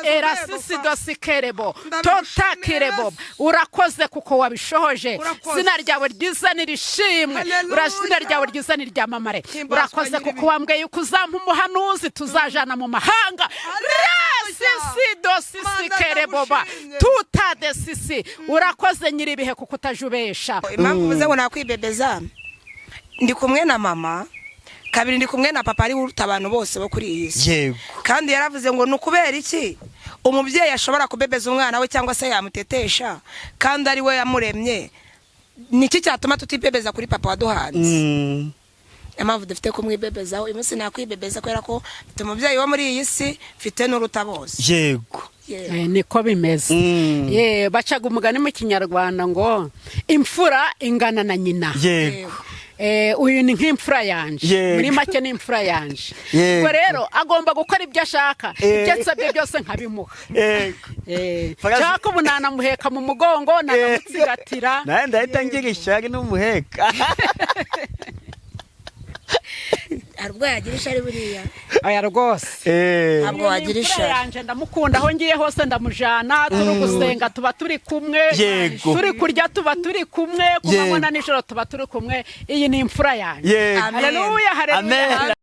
Era urwego, sisi Fa. dosikerebo Ndabigushimiye, totakirebo. Yesu. Urakoze kuko wabishohoje. Urakoze. Izina ryawe ryiza nirishimwe. Haleluya. Izina ryawe ryiza niryamamare. Himbazwa Urakoze nyiribi. kuko wambwiye yuko uzampa umuhanuzi tuzajana mu mahanga. Haleluya. Resisi dosisikereboba Mana, ndagushimye. tutadesisi. Urakoze nyiribihe kuko utajubesha. Impamvu uvuze ngo nakwibebeza, ndi kumwe na mama, kabiri ndi kumwe na papa, ariwe uruta abantu bose bo kuri iyi si. Kandi yaravuze ngo ni ukubera iki umubyeyi ashobora kubebeza umwana we cyangwa se yamutetesha kandi ari we yamuremye? Niki cyatuma tutibebeza kuri papa waduhanze? Niyo mpamvu dufite kumwibebezaho. Uyu munsi nakwibebeza kubera ko mfite umubyeyi wo muri iyi si, mfite n'uruta bose. Yewe. Niko bimeze. Ye, bacaga umugani mu Kinyarwanda ngo imfura ingana na nyina. Uyu ni nk'imfura yanje. Muri make ni imfura yanje. Ubwo rero agomba gukora ibyo ashaka, ibyo ansabye byose nkabimuha. Cyangwa ubu nanamuheka mu mugongo, nanamutsigatira. Nawe ndahita ngira ishyari n'umuheka. Hari ubwo yagira ishari buriya? Aya rwose. Ntabwo wagira Ni imfura ishari. yanje, ndamukunda. Aho ngiye hose ndamujana, turi gusenga tuba turi kumwe, turi kurya tuba turi kumwe, ku manywa na nijoro tuba turi kumwe. Iyi ni imfura yanjye. Amen. Haleluya, haleluya. Amen.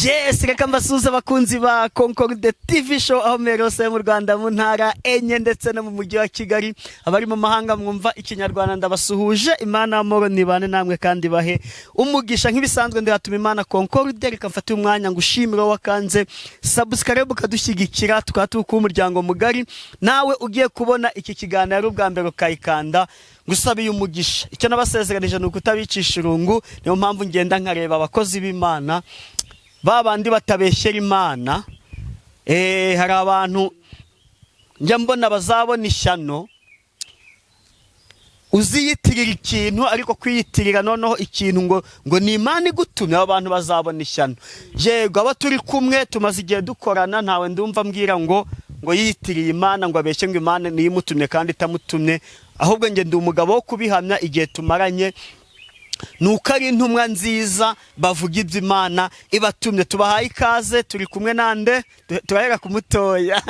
Yes, reka mbasuhuze abakunzi ba Concorde TV Show aho mwere hose mu Rwanda, mu ntara enye ndetse no mu mujyi wa Kigali. Abari mu mahanga mwumva Ikinyarwanda, ndabasuhuje. Imana y'amahoro nibane namwe kandi bahe umugisha. Nk'ibisanzwe ndi hatuma Imana Concorde. Reka mfate umwanya ngushimire wowe wakanze subscribe ukadushyigikira, tukaba turi kuba umuryango mugari. Nawe ugiye kubona iki kiganiro ari ubwa mbere ukayikanda, ngusabiye umugisha. Icyo nabasezeranije ni ukutabicisha irungu. Niyo mpamvu ngenda nkareba abakozi b'Imana, ba bandi batabeshyera Imana. Hari abantu njya mbona bazabona ishyano. Uziyitirira ikintu, ariko kwiyitirira noneho ikintu ngo ni Imana igutumye, abo bantu bazabona ishyano. Yego, abo turi kumwe tumaze igihe dukorana, ntawe ndumva mbwira ngo yiyitiriye Imana, ngo abeshye ngo Imana niyo imutumye kandi itamutumye. Ahubwo njye ndi umugabo wo kubihamya. Igihe tumaranye ni uko ari intumwa nziza, bavuga ibyo Imana ibatumye. Tubahaye ikaze. Turi kumwe nande? Turahera ku mutoya.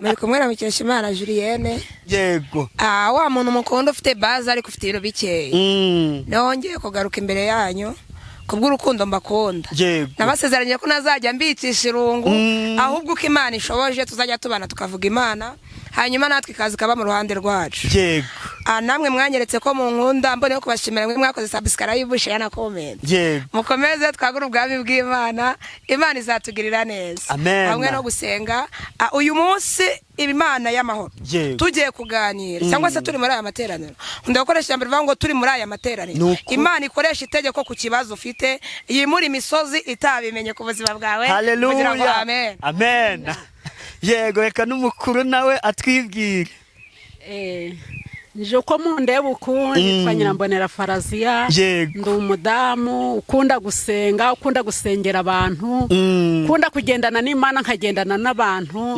Muri kumwe na Mukeshimana Julienne. Ah, wa muntu mukunda ufite baze ariko ufite ibiro bikeya. Nongeye kugaruka imbere yanyu kubw'urukundo mbakunda. Nabasezeranye ko ntazajya mbicisha irungu, ahubwo uko Imana ishoboje tuzajya tubana, tukavuga Imana, hanyuma natwe ikaza ikaba mu ruhande rwacu. Ah, namwe mwanyeretse ko munkunda, mboneyeho kubashimira mwe mwakoze subscribe, share na comment. Mukomeze twagure ubwami bw'Imana, Imana izatugirira neza. Amen. Hamwe no gusenga. Ah, uyu munsi Imana y'amahoro tugiye kuganira cyangwa se turi muri aya materaniro, nkunda gukoresha ijambo rivuga ngo turi muri aya materaniro. Nuko. Imana ikoresha itegeko ku kibazo ufite, yimura imisozi itabimenye ku buzima bwawe kugira ngo Haleluya. Amen. Amen. Yego, reka n'umukuru nawe atwibwire. Nje uko mundeba uku, nitwa Nyirambonera Faraziya. Ndi umudamu ukunda gusenga, ukunda gusengera abantu, ukunda kugendana n'Imana, nkagendana n'abantu.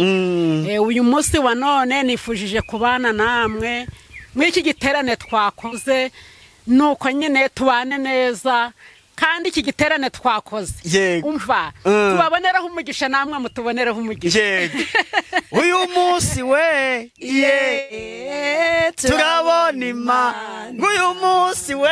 Uyu munsi wa none nifujije kubana namwe muri iki giterane twakoze, nuko nyine tubane neza. Kandi iki giterane twakoze, umva, tubaboneraho umugisha, namwe mutubonereho umugisha. Yego, uyu munsi we ye turabona Imana. Uyu munsi we.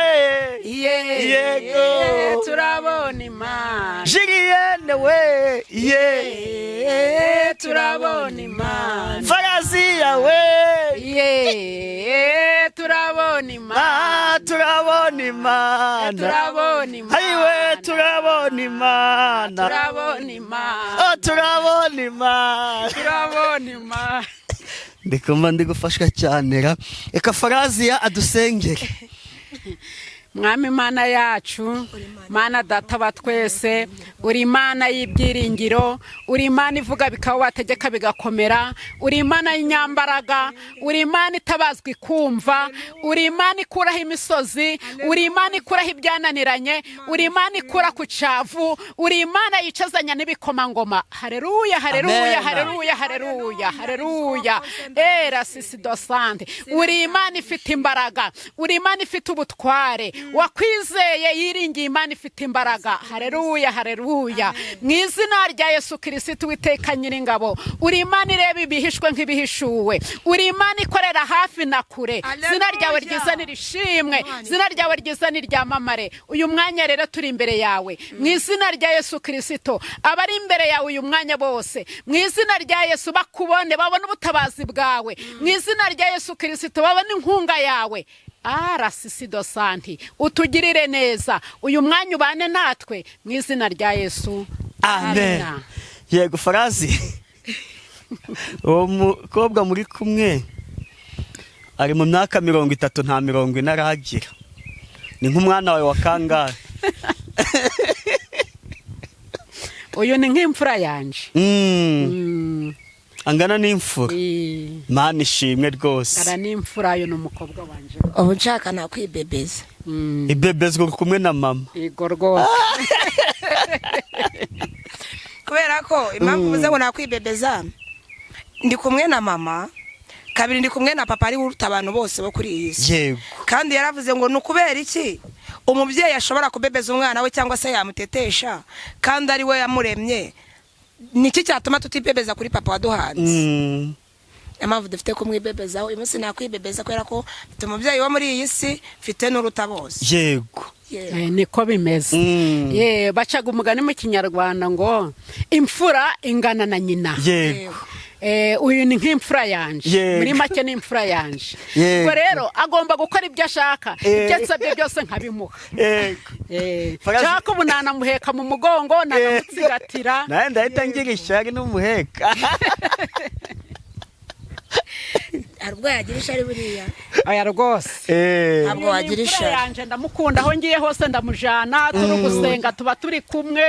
Yego. Turabona Imana. Julienne we ye Turabona Imana. Faraziya we. Ye, turabona Imana. Ah, turabona Imana. Turabona Imana. Ayiwe, turabona Imana. Turabona Imana. Oh, turabona Imana. Turabona Imana. Ndikumva ndi gufashwa cyane ra. Reka Faraziya adusengere. Mwami Imana yacu, Mana Data wa twese, uri Imana y'ibyiringiro, uri Imana ivuga bikaba, wategeka bigakomera, uri Imana y'inyambaraga, uri Imana itabazwa ikumva, uri Imana ikuraho imisozi, uri Imana ikuraho ibyananiranye, uri Imana ikura ku cyavu, uri Imana yicazanya n'ibikomangoma. Hareruya, hareruya. Amen. Hareruya, hareruya, hareruya. Era sisi dosante, uri Imana ifite imbaraga, uri Imana ifite ubutware. Wakwizeye yiringiye Imana ifite imbaraga. Hareruya, hareruya! Mu izina rya Yesu Kirisitu, Witeka Nyiringabo, uri Imana ireba ibihishwe nk'ibihishuwe, uri Imana ikorera hafi na kure. Izina ryawe ryiza nirishimwe, izina ryawe ryiza niryamamare. Uyu mwanya rero turi imbere yawe mu izina rya Yesu Kirisito. Abari imbere yawe uyu mwanya bose, mu izina rya Yesu, bakubone, babone ubutabazi bwawe. Mu izina rya Yesu Kirisito, babone inkunga yawe. Arasisido santi, utugirire neza uyu mwanya, ubane natwe mu izina rya Yesu. Amen. Yego Farazi, uwo mukobwa muri kumwe ari mu myaka 30, nta 40 aragira. Ni nk'umwana wawe wa kangahe? Uyu ni nk'imfura yanje. Angana n'imfura. Mana ishimwe rwose. Ara n'imfura, uyu ni umukobwa wanje. Ubu nshaka nakwibebeza. Ibebezwa uri kumwe na mama. Yego rwose. Kubera ko impamvu uvuze ngo nakwibebeza, ndi kumwe na mama, kabiri ndi kumwe na papa, ari we uruta abantu bose bo kuri iyi si. Kandi yaravuze ngo ni ukubera iki umubyeyi ashobora kubebeza umwana we cyangwa se yamutetesha kandi ari we yamuremye? Niki cyatuma tutibebeza kuri papa waduhanze? Niyo mpamvu dufite kumwibebezaho. Uyu munsi nakwibebeza kubera ko mfite umubyeyi wo muri iyi si, mfite n'uruta bose. Yego. Niko bimeze. Ye, bacaga umugani mu Kinyarwanda ngo imfura ingana na nyina. Uyu ni nk'imfura yanje. Muri make ni imfura yanje. Ubwo rero agomba gukora ibyo ashaka, ibyo ansabye byose nkabimuha. Nshaka ubu nanamuheka mu mugongo, nanamutsigatira. Nawe ndahita ngira ishyari n'umuheka. Hari ubwo yagira ishari buriya? Oya rwose. Ntabwo Uyu ni wagira imfura ishari. yanje, ndamukunda. Aho ngiye hose ndamujana, turi gusenga tuba turi kumwe,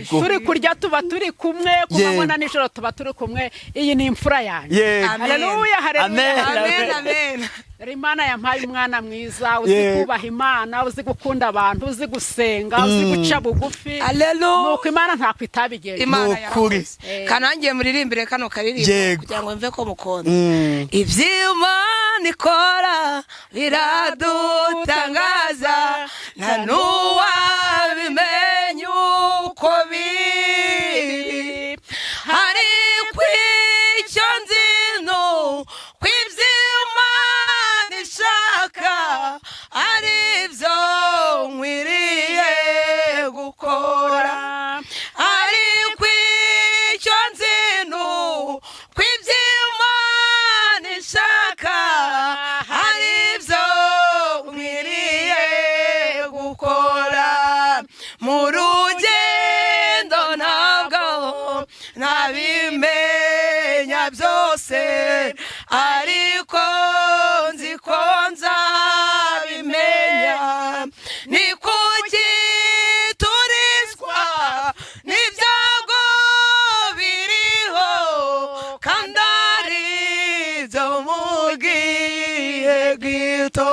turi kurya tuba turi kumwe, ku manywa na nijoro tuba turi kumwe. Iyi ni imfura yanjye. Amen. Haleluya, haleluya! Amen. Amen, amen. Rero Imana yampaye umwana mwiza uzi kubaha Imana, uzi gukunda abantu, uzi gusenga, uzi guca bugufi. Haleluya. Nuko Imana ntako itabigenje. Imana Ni ukuri. yarakoze. Kanangiye muririmbire kano karirimbo kugira ngo mve ko mukunda. Iby'Imana ikora biradutangaza, nta n'uwabimenya uko biri, ariko icyo nzi ni uko iby'Imana ishaka ari byo nkwiriye gukora, ariko icyo nzi ni uko iby'Imana ishaka ari byo nkwiriye gukora. Mu rugendo ntabwo nabimenya byose, ariko nzi ko nzabimenya. Ni kuki turizwa n'ibyago biriho kandi ari byo mu gihe gito?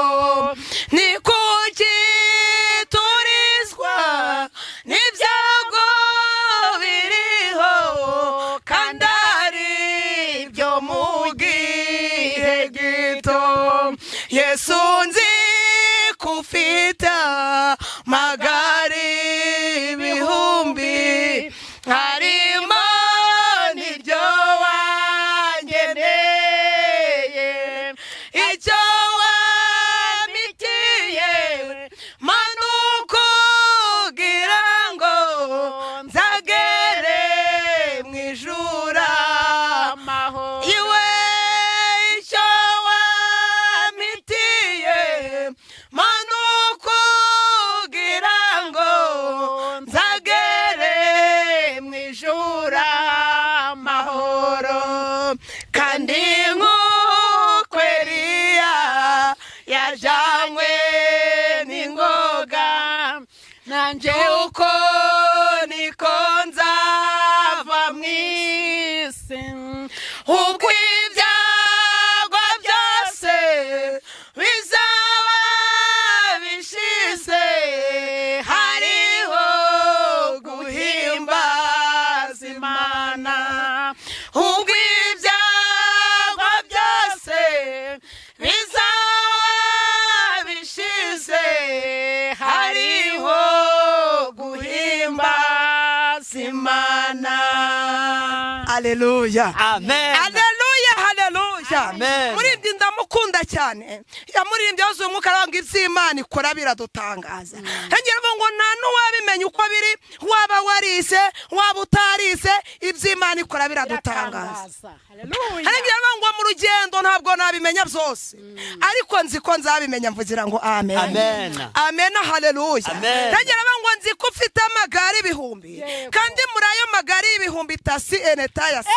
Ni kuki turizwa n'ibyago biriho kandi ari byo mu gihe gito? Yesu, nzi ko ufite amagare ibihumbi, harimo n'iryo wangeneye. Icyo wamitiye manuko kugira ngo nzagere mu ijuru amahoro. Iwe icyo wamitiye manuko kugira ngo nzagere mu ijuru amahoro, kandi nk'uko Eliya yajanywe n'ingoga, nanjye uko niko nzava mu isi, ubwo ibyago byose bizaba bishize, hariho guhimbaza Imana. Ubwo ibyago byose bizaba bishize, Haleluya. Amen. Haleluya, haleluya. Amen. Muririmbyi ndamukunda cyane, yamuririmbye yuzuye umwuka, aravuga ngo iby'Imana ikora biradutangaza. Hengera avuga ngo nta n'uwabimenya uko biri, waba warise waba utarise, iby'Imana ikora biradutangaza. Haleluya. Hengera avuga ngo mu rugendo ntabwo nabimenya byose, ariko nzi ko nzabimenya. Mvugira ngo amen. Amen. Amen, haleluya. Amen. Hengera avuga ngo nzi ko ufite amagare 1000, kandi muri ayo magare 1000 tasi enetayasi,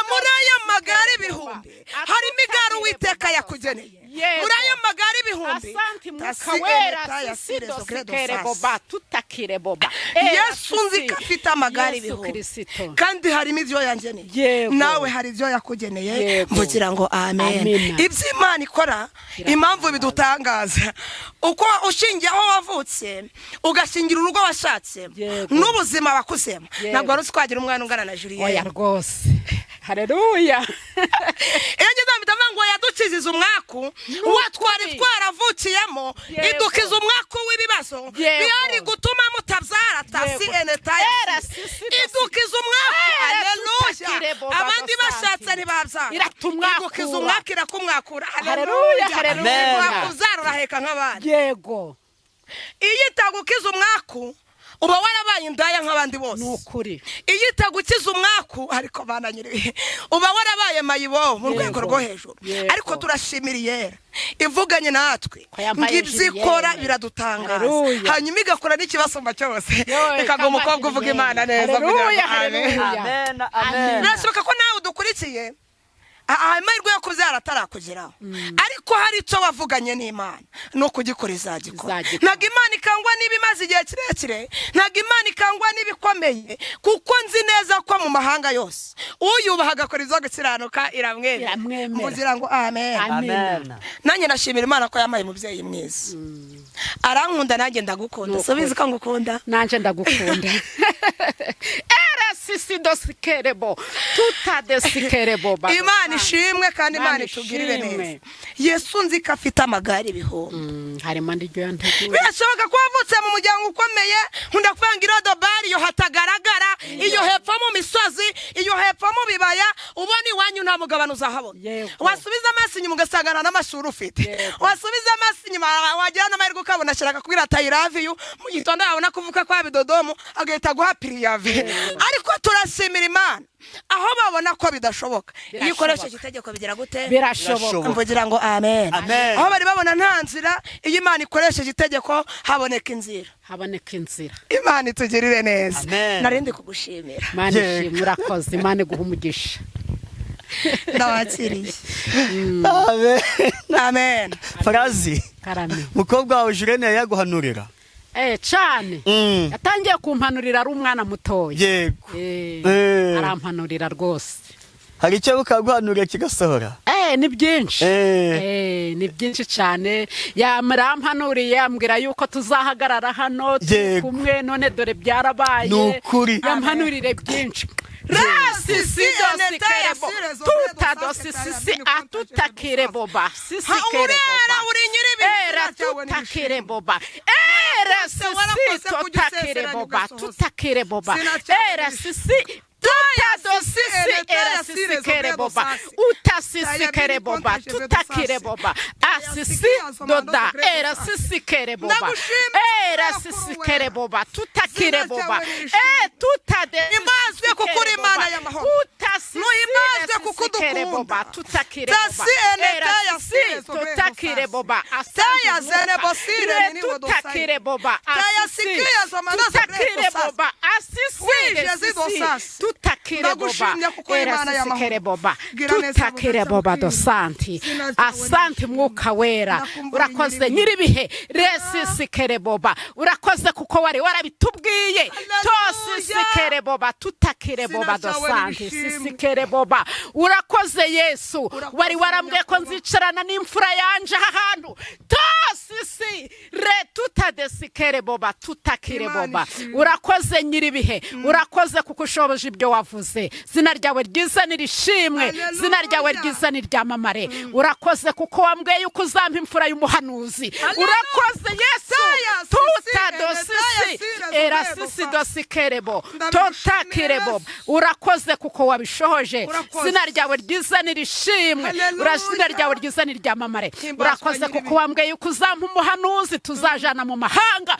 muri ayo magare 1000 harimo igare Uwiteka yakugeneye. Muri ayo magare 1000 Asante Mwuka tasi Wera. enetayasi Sisi rezo dosikere credo boba tutakire boba. Yesu nzi ko afite amagare Yesu 1000, Kristo. kandi harimo ibyo yangeneye. Nawe hari ibyo yakugeneye. Mvugira ngo amen. Amina. Ibyo Imana ikora, impamvu bidutangaza, uko ushingiye aho wavutse, ugashingira urugo washatse, n'ubuzima wakuzemo, ntabwo wari uzi ko wagira umwana ungana na Oya Julienne. rwose, haleluya. Iyo ngeze mpita mvuga ngo yadukiziza umwaku uwo twari twaravukiyemo, idukiza umwaku w'ibibazo byari gutuma mutabyara tasi enetaya. Era sisi Idukiza umwaku. Era Haleluya. tutakire boba Abandi dosante. bashatse ntibabyara. Iratumwakura. Idukiza umwaku, irakumwakura. Haleluya, Haleluya. haleluya. Ubyara uraheka nk'abandi. Iyo itagukiza umwaku, uba warabaye indaya nk'abandi bose. Ni ukuri. Iyo itagukiza umwaku, ariko bananyiriye, uba warabaye mayibo mu rwego rwo hejuru. Ariko turashimira Iyera ivuganye natwe Ko yampaye ngo ibyo ikora Julienne. biradutangaza, Haleluya. hanyuma igakora n'ikibasumba cyose. Reka Reka ngo umukobwa uvuga Imana neza kugira ngo Haleluya, amen. haleluya. Amen. Amen. Birashoboka ko nawe udukurikiye amahirwe yo kubyara atarakugeraho, ariko hari icyo wavuganye n'Imana, ni ukugikora izagikora. Izagikora. Ntabwo Imana ikangwa niba imaze igihe kirekire, ntabwo Imana ikangwa n'ibikomeye, kuko nzi neza ko mu mahanga yose uyubaha agakora ibyo gukiranuka iramwemera. Iramwemera. Mvugira ngo amen. Amen. Nanjye nashimira Imana ko yampaye umubyeyi mwiza, arankunda, nanjye ndagukunda. Ni Si ubizi ko ngukunda? Nanje ndagukunda. Era sisi dosikerebo tutadesikerebo. Imana ishimwe kandi Imana Imana itugirire ishimwe. neza. Yesu nzi ko afite amagare 1000. Harimo n'iryo yanteguye. Birashoboka ko wavutse mu muryango ukomeye. Nkunda kuvuga ngo irodobari iyo hatagaragara, iyo hepfo mu misozi, iyo hepfo mu bibaya, ubona iwanyu nta mugabane uzahabona. Wasubiza amaso inyuma ugasanga nta n'amashuri ufite. Wasubiza amaso inyuma, wagira n'amahirwe ukabona ashaka kubwira ati "I love you" mu gitondo, yabona kuvuka kwa bidodomu agahita aguha pirive. Ariko turashimira Imana, aho babona ko bidashoboka, iyo ukoresheje itegeko bigira gute? Birashoboka. Mvugira ngo amen. Amen. Aho bari babona nta nzira, iyo Imana ikoresheje itegeko haboneka inzira. Haboneka inzira. Imana itugirire neza. Amen. Narindi kugushimira. Imana ishimwe, urakoze, Imana iguha umugisha. Ndabakiriye. Amen. Amen. Farazi, Karame. mukobwa wawe Julienne yaguhanurira? Eh, cane. Yatangiye kumpanurira ari umwana mutoya. Arampanurira rwose. Hari icyo bukaguhanurira kigasohora? Eh, ni byinshi. Ni byinshi cyane. Yarampanuriye ambwira yuko tuzahagarara hano turi kumwe, none dore byarabaye. Ni ukuri. Yampanurire byinshi. Rasi tuta dosisisi atutakire boba sisikere Urera boba uri nyir'ibintu. Era tutakire boba era sisi tutakire boba tutakire boba era sisi tuta dosisi era sisi kere boba uta sisi kere boba tutakire boba asisi doda era sisi kere boba era sisi kere boba tutakire boba e tuta de Himbazwe kuko uri Imana y'amahoro. uta sisi Nuhimbazwe kuko kere udukunda. boba tutakire Tasi boba ene era taya sisi sire sobre tutakire dosasi. boba Taya zene bosire nini tutakire boba Taya asisi sikia zomana sobre tutakire dosasi. boba asisi Oui, Jésus dosasi. tutakire boba Ndagushimye kuko uri era Imana sisi y'amahoro. kere boba Gira neza tutakire bugaca boba bukira. dosanti. Izina ryawe Asante Mwuka Wera. Ndakumbura Urakoze nyir'ibihe. nyiribihe resisikere boba, urakoze kuko wari warabitubwiye. Hallelujah. Tosisikere boba tutakire Izina boba ryawe dosanti nirishimwe. sisikere boba. Urakoze Yesu. Wari warambwiye ko nzicarana n'imfura yanje aha hantu tasisi re tutadesikere boba tutakire boba. Urakoze nyiribihe, urakoze kuko ushoboje ibyo wavuze. Zina ryawe ryiza nirishimwe, zina ryawe ryiza niryamamare. Urakoze kuko wambwiye yuko uzampa imfura y'umuhanuzi. Urakoze Yesu. Tutadosisi erasisi dosikerebo totakirebo. Urakoze kuko wabishohoje. Zina ryawe ryiza nirishimwe, zina ryawe ryiza niryamamare. Urakoze kuko wambwiye yuko uzampa umuhanuzi tuzajana mu mahanga.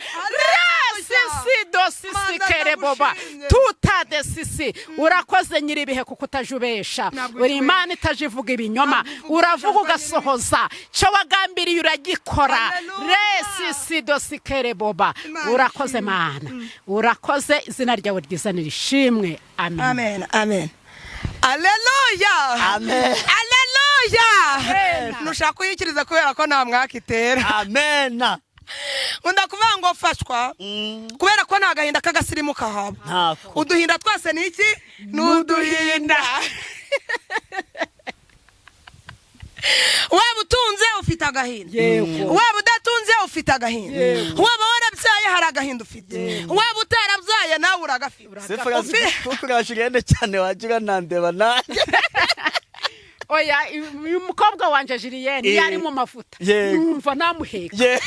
Resisi dosisi kereboba tutadesisi. Urakoze nyiribihe kuko utajubesha, uri Imana itajivuga ibinyoma, uravuga ugasohoza, cyo wagambiriye uragikora. Resisi dosikereboba. Urakoze Mana, urakoze, izina ryawe ryiza nirishimwe. Amen. Amen, amen. Aleluya. Amen. Aleluya. Ntushaka kuyikiriza kubera ko nta mwaka itera. Amen. Nkunda kuvuga ngo fashwa kubera ko nta gahinda k'agasirimu kahaba. Ntako. Uduhinda twose ni iki? Ni uduhinda. Waba utunze ufite agahinda, waba udatunze ufite agahinda, waba warabyaye hari agahinda ufite, waba utarabyaye nawe uragafite. Kuko urashirene cyane wagira nandeba nanjye. Oya, uyu mukobwa wanje Julienne yari mu mavuta, numva namuheka.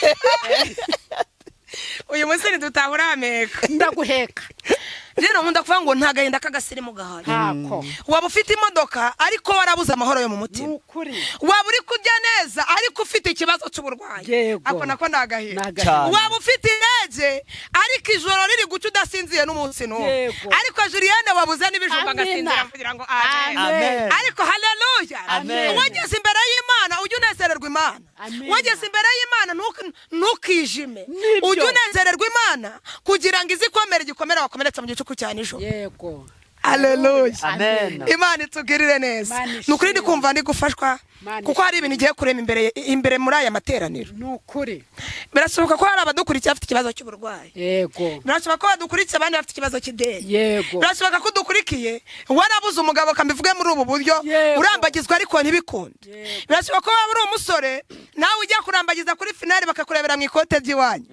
Uyu munsi ntidutahura ameka. Ndaguheka. Rero nkunda kuvuga ngo nta gahinda k'agasirimu gahari. Ntako. Waba ufite imodoka ariko warabuze amahoro yo mu mutima. Ukuri. Waba uri kurya neza ariko ufite ikibazo cy'uburwayi. Ako nako ni agahinda. Waba ufite indege ariko ijoro riri guca udasinziye n'umunsi n'umwe. Ariko Julienne wabuze n'ibijumba agasinzira kugira ngo amen. Ariko haleluya. Wageze imbere y'Imana ujye unezererwa Imana. Wageze imbere y'Imana ntukijime. Ujye unezererwa Imana kugira ngo izikomere igikomere wakomeretse mu gicuku cya nijoro. Yego. Haleluya. Amen. Imana itugirire neza. Nukuri ndi kumva ndi gufashwa kuko hari ibintu igiye kurema imbere muri aya materaniro. Nukuri. Birashoboka ko hari abadukurikiye bafite ikibazo cy'uburwayi. Yego. Birashoboka ko badukurikiye abandi bafite ikibazo cy'ideni. Yego. Birashoboka ko udukurikiye warabuze umugabo kambivuge muri ubu buryo urambagizwa ariko ntibikunde. Birashoboka ko waba uri umusore nawe ujya kurambagiza kuri finale bakakurebera mu ikote ry'iwanyu.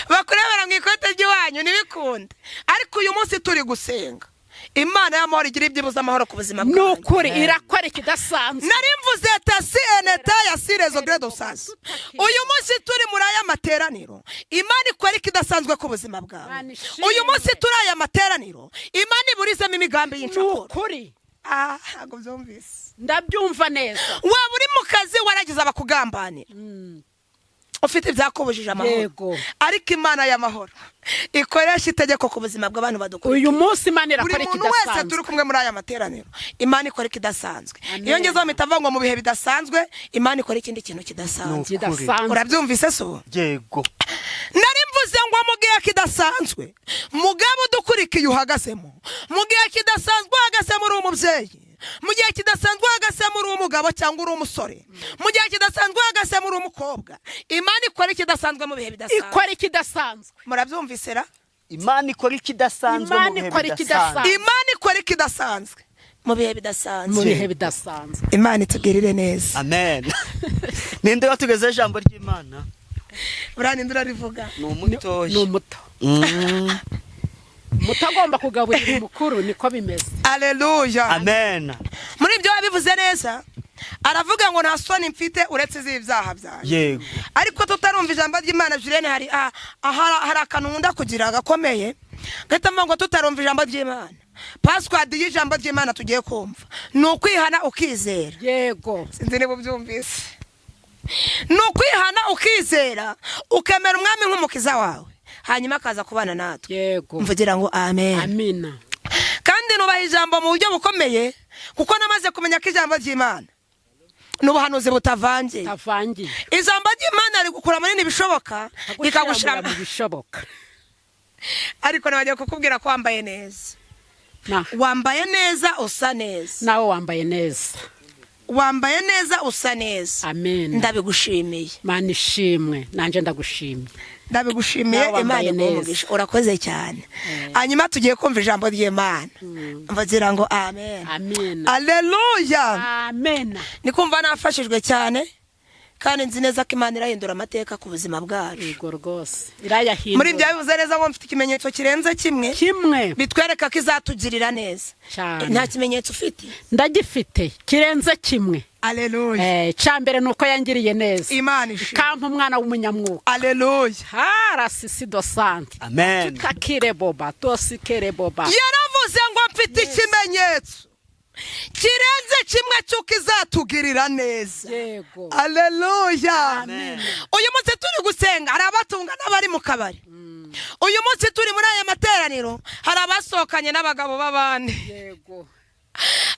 Bakurebera mu ikote ry'iwanyu ntibikunde. Ariko uyu munsi turi gusenga Imana y'amahoro igira ibyibuza amahoro ku buzima bwawe. Nukuri irakora ikidasanzwe. Nari mvuze tasi eneta ya sirezo gredo sas. Uyu munsi turi muri aya materaniro Imana ikora ikidasanzwe ku buzima bwawe. Uyu munsi turi aya materaniro Imana iburizemo imigambi y'incakura. Nukuri. Ntabwo byumvise. Ndabyumva neza. Waba uri mu kazi waragize abakugambanira. Ufite ibyakubujije amahoro. Ariko Imana y'amahoro ikoresha itegeko ku buzima bw'abantu badukurikiye. Uyu munsi Imana irakora ikidasanzwe. Buri muntu wese turi kumwe muri aya materaniro Imana ikora ikidasanzwe. Iyo ngezeho mpita mvuga ngo mu bihe bidasanzwe Imana ikora ikindi kintu kidasanzwe. Urabyumvise se ubu? Yego. Nari mvuze ngo mu gihe kidasanzwe mugabo udukurikiye uhagazemo, mu gihe kidasanzwe uhagazemo uri umubyeyi, mu gihe kidasanzwe uhagazemo uri umugabo cyangwa uri umusore, mu gihe kidasanzwe uhagazemo uri umukobwa, Imana ikora ikidasanzwe mu bihe bidasanzwe. Ikora ikidasanzwe. Murabyumvise ra? Imana ikora ikidasanzwe mu bihe bidasanzwe. Imana ikora ikidasanzwe mu bihe bidasanzwe. Mu bihe bidasanzwe. Imana itugirire neza. Amen. Ninde watugeze ijambo ry'Imana? Burani ndurarivuga. Ni umutoya. Ni umuto. Muto agomba kugaburira umukuru, niko bimeze. Haleluya. Amen. Muri ibyo wabivuze neza. Aravuga ngo nta soni mfite uretse iz'ibyaha byanjye. Yego. Ariko tutarumva ijambo ry'Imana Julienne hari hari akantu nkunda kugira gakomeye. Gahita ngo tutarumva ijambo ry'Imana. Password y'ijambo ry'Imana tugiye kumva. Ni ukwihana ukizera. Yego. Sinzi niba ubyumvise. Ni ukwihana ukizera ukemera umwami nk'umukiza wawe. Hanyuma akaza kubana natwe. Yego. Mvugira ngo amen. Amina. Kandi nubaha ijambo mu buryo bukomeye kuko namaze kumenya ko ijambo ry'Imana n'ubuhanuzi butavangiye. Ijambo ry'Imana rigukura muri ntibishoboka rikagushira mu bishoboka. Ariko nabagiye kukubwira ko wambaye neza. Wambaye neza usa neza. Nawe wambaye neza. Wambaye neza usa neza. Amen. Ndabigushimiye. Mana ishimwe, nanje ndagushimye. Ndabigushimiye. Nawe wambaye Imana iguhe neza. umugisha, urakoze cyane. Hanyuma tugiye kumva ijambo ry'Imana, mvugira ngo amen. Amen. Aleluya. Amen. Ni kumva nafashijwe cyane, kandi nzi neza ko Imana irahindura amateka ku buzima bwacu. Yego rwose, irayahindura. Muri ibyo bivuze neza ngo mfite ikimenyetso kirenze kimwe Kimwe. bitwereka ko izatugirira neza. Cyane. Nta kimenyetso ufite? Ndagifite kirenze kimwe. Aleluya. Cya mbere ni uko yangiriye neza, Imana ishimwe. ikampa umwana w'umunyamwuka. Aleluya. Harasisi do sante. Amen. Tutakire boba tosikere boba. Yaravuze ngo mfite ikimenyetso kirenze kimwe cy'uko izatugirira neza. Aleluya. Uyu munsi turi gusenga, hari abatunga n'abari mu kabari. Uyu munsi turi muri aya materaniro, hari abasohokanye n'abagabo b'abandi.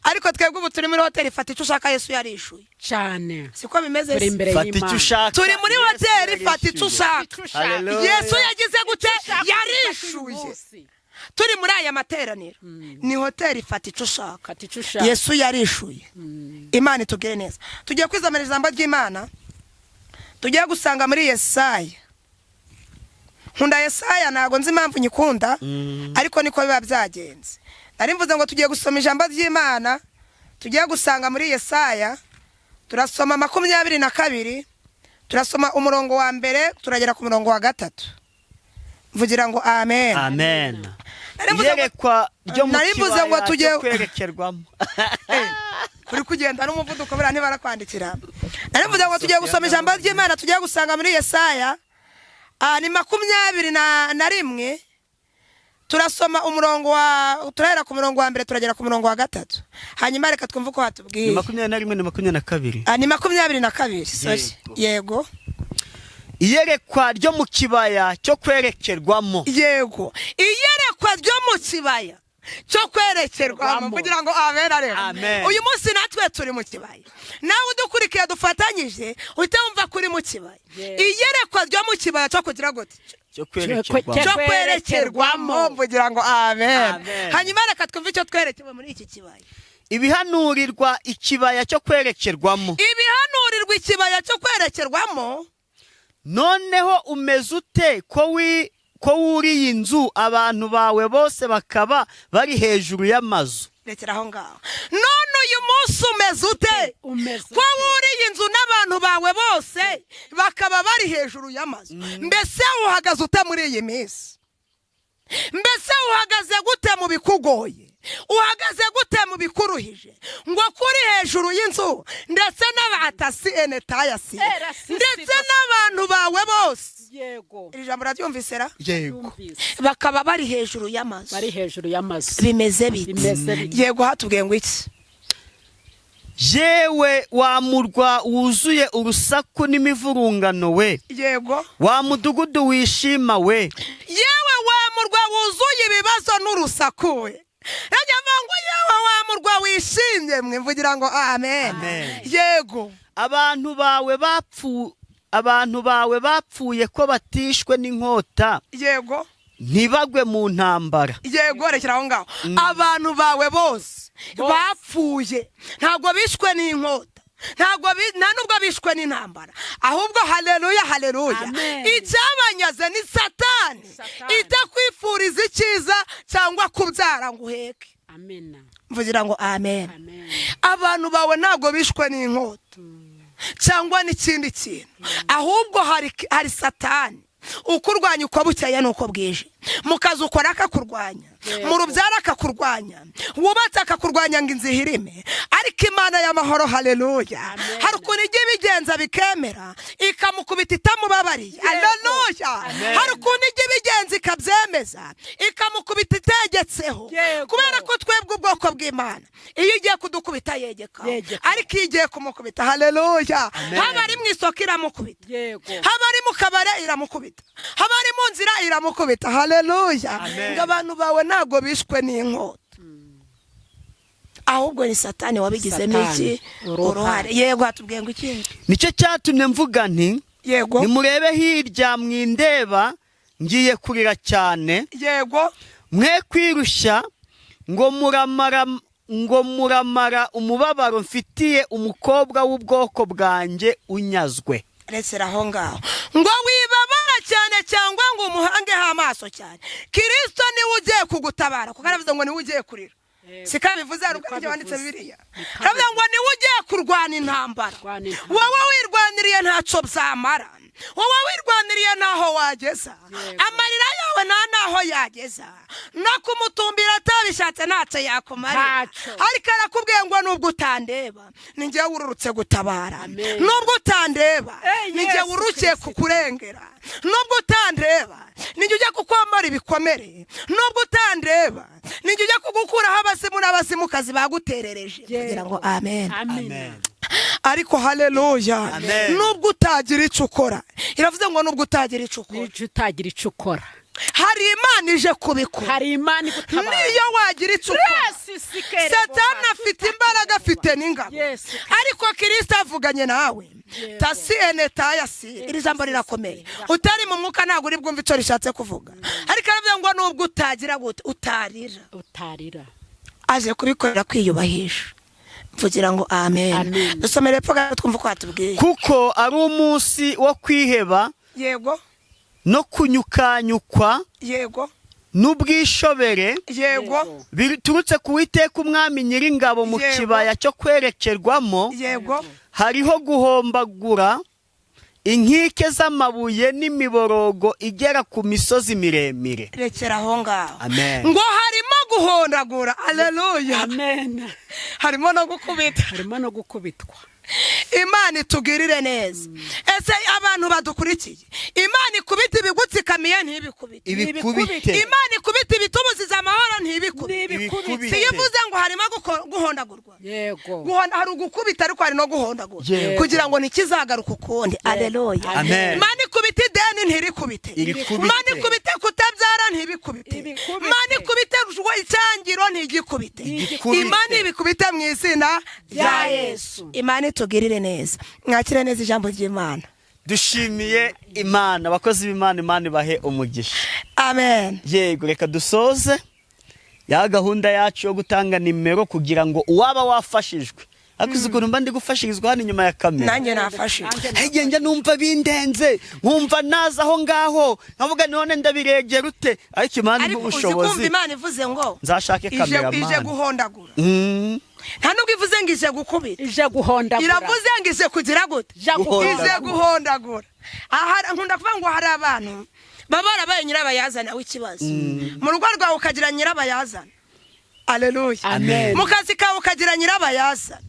Ariko twebwe ubu turi muri hoteli fata icyo ushaka, Yesu yarishuye. Cyane. Siko bimeze Turi se? imbere Fata icyo y'Imana. ushaka. Turi muri Yesu hoteli fata icyo yarishyuye. ushaka. Hallelujah. Yesu yagize gute? Yarishuye. Turi muri aya materaniro, ni hoteli fata icyo ushaka. Fata icyo ushaka. Yesu yarishuye. Imana itugire neza. Tugiye kwizamira ijambo ry'Imana tugiye gusanga muri Yesaya. Nkunda Yesaya, ntabwo nzi impamvu nyikunda, ariko niko biba byagenze. Nari mvuze ngo tugiye gusoma ijambo ry'Imana tugiye gusanga muri Yesaya. Turasoma 22, turasoma umurongo wa mbere, turagera ku murongo wa gatatu. Mvugira ngo amen. Amen. Nari mvuze ngo- Iyerekwa ryo mu Nari mvuze ngo kibaya cyo kwerekerwamo. Uri kugenda n'umuvuduko, buriya ntibarakwandikira. Nari mvuze ngo tugiye gusoma ijambo ry'Imana tugiye gusanga muri Yesaya. Ni 21, turasoma umurongo wa, turahera ku murongo wa mbere, turagera ku murongo wa gatatu. Hanyuma reka twumve uko Ni hatubwiye. 21, ni 22. Ni 22, sorry. Yego. Iyerekwa ryo mu kibaya cyo kwerekerwamo. Yego, iyerekwa ryo mu kibaya cyo kwerekerwamo. Rwamo. Kugira ngo amen areba. Amen. Uyu munsi natwe turi mu kibaya, nawe udukurikiye dufatanyije, uhita wumva ko uri mu kibaya. Iyerekwa ryo mu kibaya cyo kugira gute? Cyo kwerekerwamo. Cyo Cyo kwerekerwamo. Mvugira ngo amen. Amen. Hanyuma reka twumve icyo twerekewe muri iki kibaya. Ibihanurirwa ikibaya cyo kwerekerwamo. Ibihanurirwa ikibaya cyo kwerekerwamo. Noneho umeze ute ko wi ko wuriye inzu, abantu bawe bose bakaba bari hejuru y'amazu? Rekera aho ngaho. None uyu munsi umeze ute Umeze ko wuriye inzu n'abantu bawe bose bakaba bari hejuru y'amazu? Mbese uhagaze ute muri iyi minsi? Mbese uhagaze gute mu bikugoye? Uhagaze gute mu bikuruhije, ngo kuri hejuru y'inzu, ndetse n'abatasi enetayasi, Era sisi ndetse bose. n'abantu bawe bose? Iri jambo uraryumvise ra? Yego. Yumvise. Bakaba bari hejuru y'amazu. Bari hejuru y'amazu. Bimeze bite? Bimeze bite? Yego, hatubwiye ngo iki? Yewe wa murwa wuzuye urusaku n'imivurungano we, wa mudugudu wishima we. Yewe wa murwa wuzuye ibibazo n'urusaku we. Rajya avuga ngo yewe wa murwa wishimye mwe. Mvugira ngo amen. Amen. Yego. Abantu bawe bapfuye ko batishwe n'inkota, ntibagwe mu ntambara. Yego, rekera aho ngaho. Abantu bawe bose bapfuye, ntabwo bishwe n'inkota, ntabwo nta nubwo bishwe n'intambara, ahubwo haleluya, haleluya. Amen. Icyabanyaze ni Satani. Satani. Itakwifuriza icyiza cyangwa kubyara ngo uheke. Amena. Mvugira ngo amen. Amen. Abantu bawe ntabwo bishwe n'inkota cyangwa n'ikindi kintu, ahubwo hari Satani ukurwanya uko bukeye n'uko bwije. Mu kazi ukora akakurwanya, mu rubyaro akakurwanya, wubatse akakurwanya ngo inzu ihirime. Ariko Imana y'amahoro, haleluya, Amen. hari ukuntu ijya ibigenza bikemera, ikamukubita itamubabariye. Haleluya. Hari ukuntu ijya ibigenza ikabyemeza, ikamukubita itegetseho. Kubera ko twebwe ubwoko bw'Imana, iyo igiye kudukubita yegeka, Yegeka. ariko iyo igiye kumukubita, haleluya, haba ari mu isoko iramukubita, haba ari mu kabare iramukubita, haba ari mu nzira iramukubita. Haleluya. Amen. Ngo abantu bawe ntabwo bishwe n'inkota, ahubwo ni Satani wabigizemo Satani, iki? uruhare. Uruhare. Yego, hatubwiye ngo iki? Nicyo cyatumye mvuga nti: Nimurebe hirya mwindeba, ngiye kurira cyane. Mwe kwirushya ngo muramara umubabaro mfitiye umukobwa w'ubwoko bwanjye unyazwe. Rekera aho ngaho. Ngo wibabara cyane. cyane cyangwa ngo umuhangeho amaso cyane. Kirisito niwe ugiye kugutabara, kuko aravuze ngo niwe ugiye kurira. Siko bivuze? Hari ubwo aribyo wanditse Bibiliya, aravuga ngo niwe ugiye kurwana intambara. Kurwana intambara. Wowe wirwaniriye ntacyo byamara, wowe wirwaniriye ntaho wageza, amarira yawe nta naho yageza, no kumutumbira atabishatse ntacyo yakumarira. Ntacyo. Ariko arakubwiye ngo nubwo utandeba, ni njyewe wururutse gutabara. Amen. Nubwo utandeba, ni njye Yesu wurukiye Kristo. kukurengera. Nubwo utandeba, ni njye ujya kukwambara ibikomere. Nubwo utandeba, ni njye ujya kugukuraho abazimu n'abazimukazi baguterereje, kugira ngo amen. Amen. Ariko haleluya. Amen. Nubwo utagira icyo ukora, iravuze ngo nubwo utagira icyo ukora, N'icyo utagira icyo ukora, hari Imana ije kubikora. Hari Imana igutabara. Niyo wagira icyo ukora, Yesu sikere. Satani afite imbaraga, afite n'ingabo, Yesu. ariko Kirisito avuganye nawe. Tasi ene tayasi, iri jambo rirakomeye. Utari mu mwuka ntabwo uri bwumve icyo rishatse kuvuga, ariko aravuga ngo nubwo utagira gute, utarira, utarira, aje kubikorera kwiyubahisha. Mvugira ngo amen. Amen. Dusomere epfo gato twumve uko watubwiye. Kuko ari umunsi wo kwiheba no kunyukanyukwa n'ubwishobere biturutse ku Witeka Umwami Nyiringabo mu kibaya cyo kwerekerwamo. Hariho guhombagura inkike z'amabuye n'imiborogo igera ku misozi miremire. Rekera aho ngaho. Amen. Ngo harimo guhondagura, aleluya. Amen. Harimo no gukubita. Harimo no gukubitwa. Imana itugirire neza. Ese abantu badukurikiye, Imana ikubita ibigutsikamiye, ntibikubite? Ibikubite. Imana ikubita ibitubuziza amahoro, ntibikubite? N'ibikubite. Siyo ivuze ngo harimo guhondagurwa? Yego. Guhonda, hari ugukubita ariko hari no guhondagura, kugira ngo ntikizagaruke ukundi, aleluya. Amen. Imana ikubita ideni, ntirikubite? Irikubite. Imana ikubite kutabyara, ntibikubite? Ibikubite. Imana ikubite icyangiro, ntigikubite? Igikubite. Imana ibikubite mu izina rya Rya Yesu. Yesu. Imana itugirire neza, mwakire neza ijambo ry'Imana. Dushimiye Imana, abakozi b'Imana, Imana ibahe umugisha. Amen. Yego, reka dusoze ya gahunda yacu yo gutanga nimero kugira ngo uwaba wafashijwe, ariko uzi ukuntu mba ndi gufashirizwa hano inyuma ya kamera? Nanjye nafashije. Hege njya numva bindenze, nkumva naza aho ngaho nkavuga none ndabiregera ute, ariko Imana impa Ariko uzi kumva ubushobozi. Imana ivuze ngo Nzashake ije kameramani. guhondagura. Nta nubwo ivuze ngo ije gukubita. Ije guhondagura. Iravuze ngo ije kugira gute? Ije guhondagura. Ije guhondagura. Aha nkunda kuvuga ngo hari abantu baba barabaye nyirabayazana w'ikibazo mu rugo rwawe, ukagira nyirabayazana, aleluya. Amen. Mu kazi kawe ukagira nyirabayazana,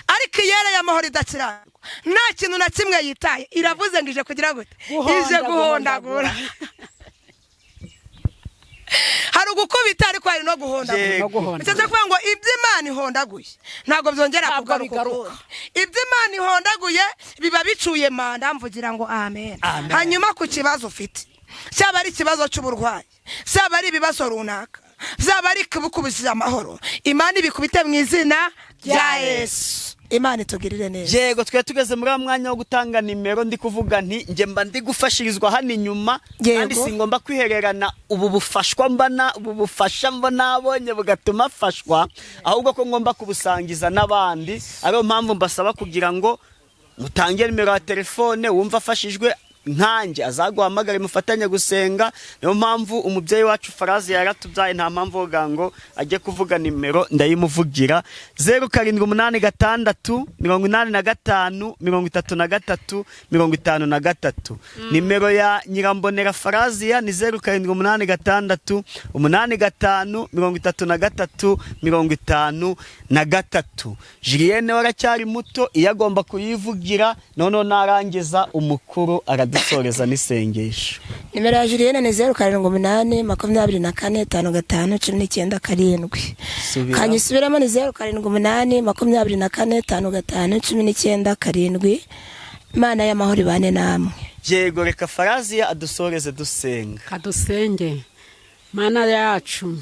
ariko iyera y'amahoro idakiranirwa nta kintu na kimwe yitaye, iravuze ngo ije kugira gute? Guhonda, Ije guhondagura. Hari ugukubita ariko hari no guhondagura. No guhondagura. Bishatse kuvuga ngo ibyo Imana ihondaguye ntabwo byongera Ntabwo kugaruka bigaruka. ukundi. Ibyo Imana ihondaguye biba bicuye manda. Mvugira ngo amen. Amen. Hanyuma ku kibazo ufite, cyaba ari ikibazo cy'uburwayi, cyaba ari ibibazo runaka, byaba ari kubukubishije amahoro, Imana ibikubite mu izina rya Yesu. Imana itugirire neza. Yego, twari tugeze muri wa mwanya wo gutanga nimero. Ndi kuvuga nti njye mba ndi gufashirizwa hano inyuma, kandi singomba kwihererana ubu bufashwa mbana, ubu bufasha mba nabonye bugatuma afashwa, ahubwo ko ngomba kubusangiza n'abandi. Ariyo mpamvu mbasaba kugira ngo mutange nimero ya telefone, wumva afashijwe nkanjye azaguhamagare mufatanye gusenga. Niyo mpamvu umubyeyi wacu Farazi yaratubyaye, nta mpamvu woga ngo ajye kuvuga nimero, ndayimuvugira: 0786853353. Nimero ya Nyirambonera Faraziya ni 0786853353. Julienne we aracyari muto, iyo agomba kuyivugira, noneho narangiza umukuru aradusoreza n'isengesho. Nimero ya Julienne ni 0782455197. Subiramo. Kanyisubiramo, ni 0782455197. Imana y'amahoro ibane namwe. Yego, reka Faraziya adusoreze dusenga. Kadusenge. Mana yacu,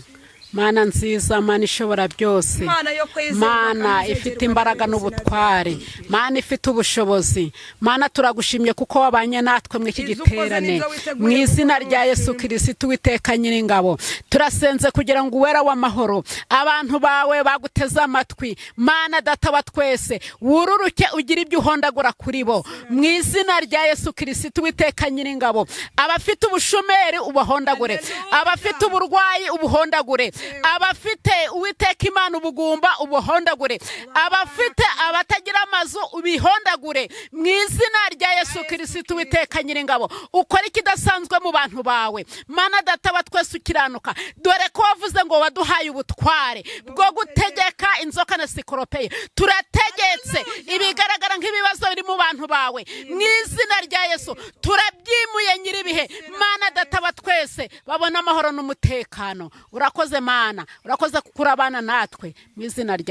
Mana nziza, Mana ishobora byose, Imana yo kwizerwa Mana kandi ifite izegerwa imbaraga n'izina n'ubutware, Mana ifite ubushobozi, Mana turagushimye kuko wabanye natwe mu iki Izo ukoze giterane. n'ibyo witeguye Mu izina gukora, rya Yesu ushimwe. Kirisitu Witeka Nyiringabo, turasenze kugira ngo Uwera w'amahoro, abantu bawe baguteze amatwi, Mana Data wa twese, wururuke ugire ibyo uhondagura kuri bo mu izina rya Yesu Kirisitu Witeka Nyiringabo. Abafite ubushomeri ubahondagure, abafite uburwayi ubuhondagure, abafite, Uwiteka Imana, ubugumba ubuhondagure, abafite abatagira amazu ubihondagure mu izina rya Yesu Kirisitu Witeka Nyiringabo. Ukora ikidasanzwe mu bantu bawe, Mana Data wa twese ukiranuka, dore ko wavuze ngo waduhaye ubutware bwo gutegeka inzoka na sikoropeye. Turategetse ibigaragara nk'ibibazo biri mu bantu bawe mu izina rya Yesu, turabyimuye Nyiribihe. Mana Data wa twese, babona amahoro n'umutekano. Urakoze Mana, urakoze kuko urabana natwe mu izina rya